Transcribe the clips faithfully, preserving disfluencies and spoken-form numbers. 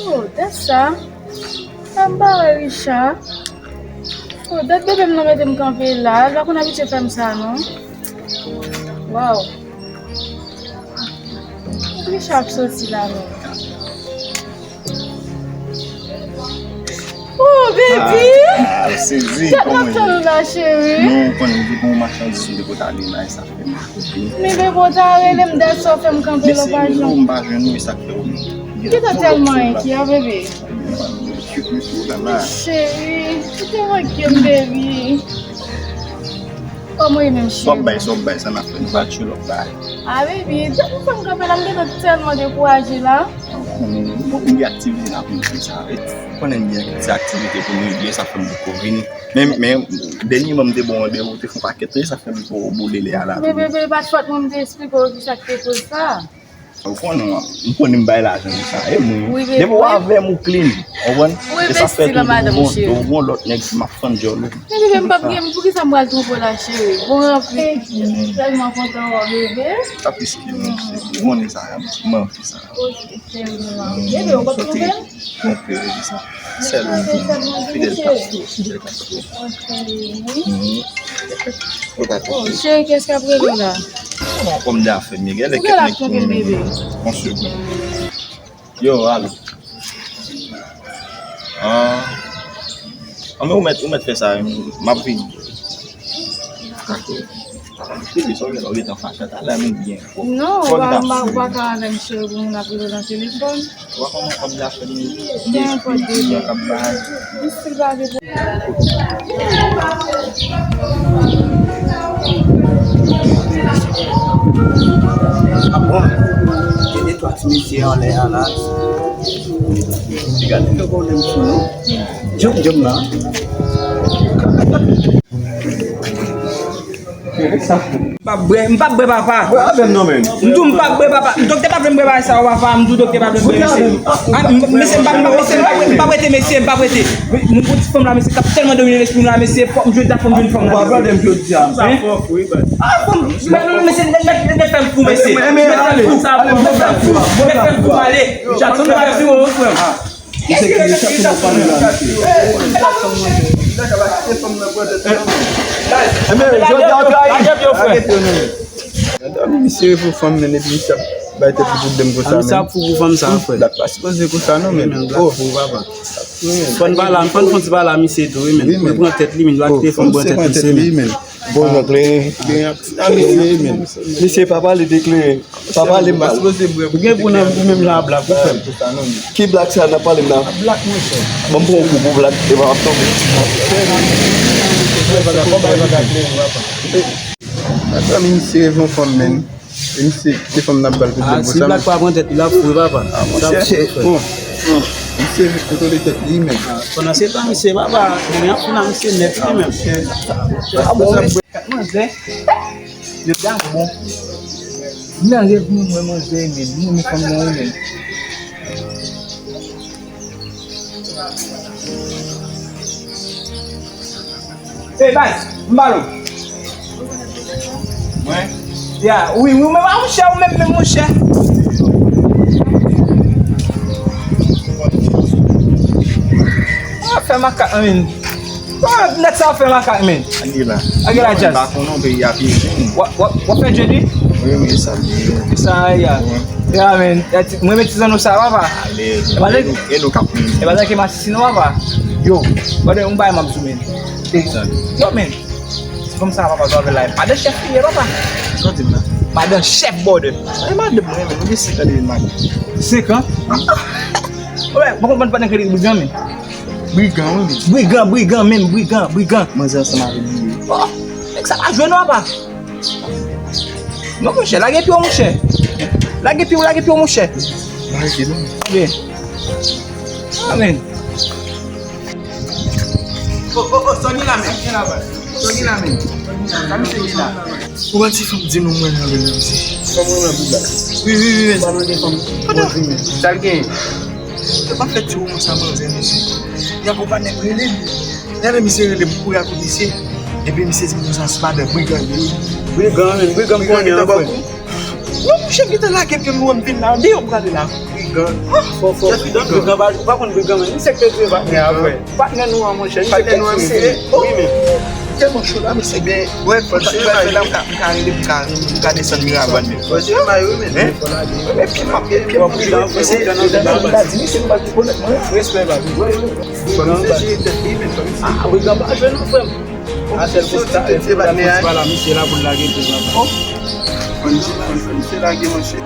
Oh, dat sa. Sa m pa wè Richard. Oh, dat bebe m nan mete m kanpe la. L pa konn abitye fè m sa, non. Waw. Richard ap soti la, non. Oh, baby! Ah, sezi, kòman w ye? Tann ou la, cheri. Non, ou konnen, m te gen yon machandiz m te pote ale la, e sa fè m kouri. Men bebe, w ta rele m, dat sa w fè m kanpe la, w pa janm. Mesye, m pa jwenn ou, e sa k fè w vin. Ou gentan tèlman enkyè, bebe. Cheri, ou te manke m, baby. Kòman w ye menm, cheri? Sa w ap bay, sa w ap bay, sa n ap fè, nou pral tchwe lòt bagay. Ah, baby, dat ou fè m kanpe la, m gentan tèlman dekouraje la. Bon, m gen aktivite nan apremidi sa. Ou konnen m gen ti aktivite pou m regle, sa fè m poko vini. Men, men, dènyèman m te ba w randevou, ou te fè yon pakèt tan, sa fè m poko boule lè a la. Bebe, bebe, pa t fòt mwen, m te eksplike w kisa k te koz sa. Ou konnen, m konnen m bay lajan konsa. E mwen, wi, depi w avè m, ou clean. Ou konprann? Wi, e sa fè tou, depi w gon lòt nèg, m ap fann djòl ou. Men bebe, m p ap gen, poukisa m pral twonpe w la, cheri? Bon, anpil. M tèlman kontan wè w, bebe. Kapriske, m, ou konnen sa, m anvi sa. Ok, cheri, m anvi. Bebe, ou p ap twonpe m? Twonpe, wi, se sa. Sèl ou, Fidel Castro, Fidel Castro. Ok, wi. Ou ta twonpe. Oh, cheri, kiyès k ap rele w la? Yon òm dafè, Miguel, e kèk nèg ki renmen mwen. Yon segonn. Yo, alo. Ah. Ah, men ou mèt, ou mèt fè sa, m ap vini. Dakò. Bebe, sa w gen la, ou gentan fache. Talè a menm byen. Non, ou pa, ou pa ka avè m, cheri, pou moun ap rele w nan telefòn. Ou pa konnen kòb la fè m. Gen yon kòb de. Yon kòb la. Misye pa gen pwoblèm. Ah bon? Gen de twa ti mesye anlè a la. Gade ke pwoblèm sou nou. Djòm, djòm la. M p ap bwè, m p ap bwè, papa. Bwè avè m non, men. M di w m p ap bwè, papa. Doktè pa vle m bwè bagay sa yo, papa. M di w doktè pa vle m bwè, mesye. Ah, m, mesye, m p ap, mesye, m p ap, m p ap rete, mesye, m p ap rete. Moun pou ti fanm la, mesye, k ap tèlman domine lespri m la, mesye, fòk m jwenn, fòk m jwenn fanm la. Ou pa tande m jodi a. Hein? Ah, fanm, mesye, mèt, mèt, mèt fè m fou, mesye. Mèt fè m fou, mèt fè m fou, mèt fè m fou, ale. Mèt fè m fou, frè m. Misye ki chak moun ap pale la, misye. Enben, jodi a w trayi. Misye fou fanm, men, epi misye ap bay tèt li pwoblèm konsa, men. Sa fou pou fanm sa, frè. Blag pa sipoze konsa, non, men. Wi, men, blag fou, papa. Fò n pale, fò n fè yon ti pale a misye tou, wi, men. Wi, men. Li pran tèt li, men. Li pa kite fanm pran tèt misye, men. Bon, nan kleren. Ah, misye, men. Misye pa pale de kleren. Papa li mal. Ou gen pou nan ou menm jan a blag ou fè m. Ki blag sa n ap pale m la? Blag, monchè. Ban m pran yon kou pou blag, epa m ap tonbe. Mezanmi, misye revyon fanm, men. E misye kite fanm nan bal pou blag. Ah, si blag pa pran tèt li, l ap fou, papa. Ah, monchè. Bon. Misye kontwole tèt li, men. Pandan se tan, misye papa, men ap fou nan misye nèt li menm. Ah, bon, men. Kat manzè. Yo ta bon. Nan rèv mwen, mwen manzè, men mwen, men fanm nan, men. Hey, baz, m ba l ou. Mwen? Ya, wi, wi, men, a, monchè, ou menm, men, monchè. Ah, fè makak, men. Ah, nèg sa ap fè makak, men. Agi la. Agi la, Jazz. M pa konnen, peyi a pi. W ap, w ap, w ap fè djed, wi? Wi, wi, sa m ye. Sa, ya. Wi. Ya, men. Ya, ti, mwen, men ti zanno sa, papa. Ale, e nou, e nou k ap vini. E pa ke m asasinen, papa. Yo, gade, yon bagay m ap di w, men. Yo, men. Ti fanm sa, papa, travay la. Madan chèf li ye, papa. Sa w di m la? Madan chèf, brother. E madanm mwen, men. Nou gen senk an depi madanm. Senk an? Wè, bon, bon, pandan ke li brigan, men. Brigan, wi, men. Brigan, brigan, men, brigan, brigan. Manzè ansanm avè l li ye. Oh, nèg sa pa jwe non, papa. Non, monchè, lage pye w, monchè. Lage pye w, lage pye w, monchè. Lage, non. Oke. Amen. Oh, oh, oh, Sony la, men. Sony la, men. Sa misye ye la? Ou wè ti fanm di nou mwen nan lè misye. Fanm mwen nan bib la. Wi, wi, wi, wi. Ou pa mande fanm. Sa l gen? Yo pa fè ti woman sa manzè, mesye. Y a konpanye rele m. Lè misye rele m, m kouri ak misye. Epi misye di m konsa se madan brigan li ye. Brigan, men, brigan konnen an, frè. Non, monchè, Chèf gentan lage pye m, wè m vin la, deyò m prale la. Brigan. Fò, fò, brigan. Brigan, pa, ou pa konn brigan, men. Misye k te tuye patnè a, frè. Patnè nou an, monchè, misye k te tuye. Wi, men. Tèlman cho la, mesye. Ebyen, wè, fò se bay, m ka, m ka rele, m ka, m ka desann Miravàn, men. Fò se bay, wi, men. Hein? Epi m ap, epi m ap rive, mesye. Mesye, nou pa rekonèt mwen. Respè, papi. Fò misye jere tèt li, men fò misye. Ah, brigan pa jwe non, frè m. Atèl pou sa, pou la, misye la pou l lage pye l la. Oh. Fò misye, fò misye lage, monchè.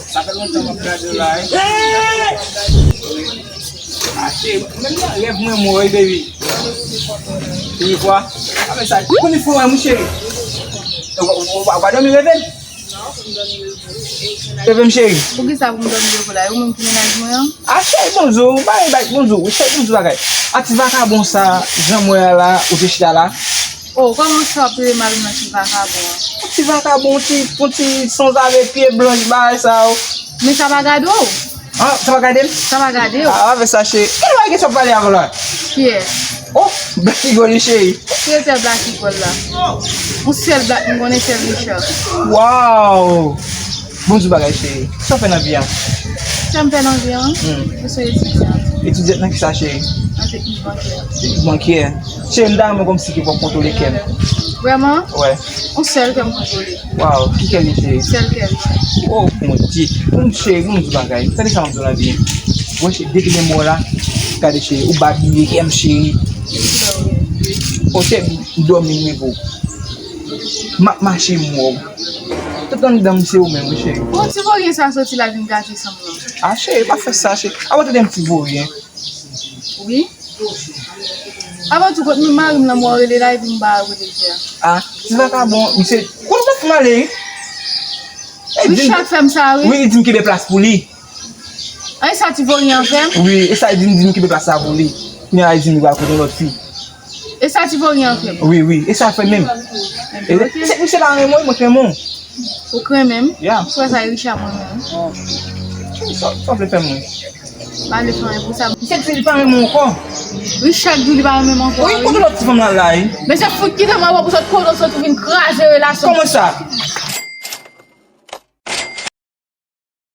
Sa fè lontan m ap gade w la, wi. Ah, cheri, menm nan rèv mwen mò, wi, baby. Wi, vwa. Ah, men sa, konbyen fwa, mon cheri? Ou, ou, ou, ou pa dòmi reve m? Reve m, cheri. Poukisa pou m dòmi reve w la? E ou menm ki mennaj mwen an? Ah, cheri, bonjou. Ou pa bay bonjou. Cheri, bonjou bagay. A ti vakabon sa, jan m wè a la, ou te chita la. Oh, kòman sa w ap rele mari m nan ti vakabon an? Yon ti vakabon, yon ti, yon ti sanzave, pye blanch, bagay sa yo. Men sa pa gade w. Ah, sa pa gade m? Sa pa gade w. Ah, avè sa, cheri. Ki bagay ke sa w ap pale avè la? Kiyès? Oh, Black Eagle, cheri. Ki etè Black Eagle la? Yon sèl Black m konnen, sèl Richard. Wow! Bonjou bagay, cheri. Sa w fè nan vi a? Sa m fè nan vi a? Hmm. Mwen se etidyant. Etidyant nan kisa, cheri? Nan teknik bankè. Teknik bankè. Cheri, m ta renmen kòmsi ke w ap kontwole kè m. Vrèman? Wè. Yon sèl kè m kontwole. Waw, ki kè li, cheri? Sèl kè li. Oh, Bondye. Bon, cheri, bon, di bagay. Tande sa m ap di w nan vi. Bon, cheri, depi lè m wè w la, gade, cheri, ou pa bliye kè m, cheri. Oh, cheri, m dòmi, m reve w. M ap mache, m wè w. Tout anndan m se ou menm, wi, cheri. Bon, ti voryen sa soti la vin gate san m nan. Ah, cheri, pa fè sa, cheri. Avan tande m ti voryen. Wi. Avan tou, kot mari m nan mwen rele la, epi m pa wè kote l ye a. Ah, ti vakabon, misye, kote w ap fè m ale, wi? Richard fè m sa, wi. Wi, li di m kenbe plas pou li. An, e sa ti voryen an fè m? Wi, e sa li di m, di m kenbe plas la pou li. Kounye a, li di m li pral kote yon lòt fi. E sa ti voryen an fè m? Wi, wi, e sa l fè menm. Ebyen, ok. Misye, misye pa renmen w, mwen k renmen w. Ou k renmen m? Ya. Frè sa e Richard mwen renmen. Sa, sa w vle fè m, wi? Pa vle fè anyen pou sa. Misye di li pa renmen w ankò. Richard di li pa renmen m ankò, wi, wi. Kote lòt ti fanm la la, wi? Men se fout kite mwen wè pou sot kote w sot ou vin kraze relasyon. Kòman sa?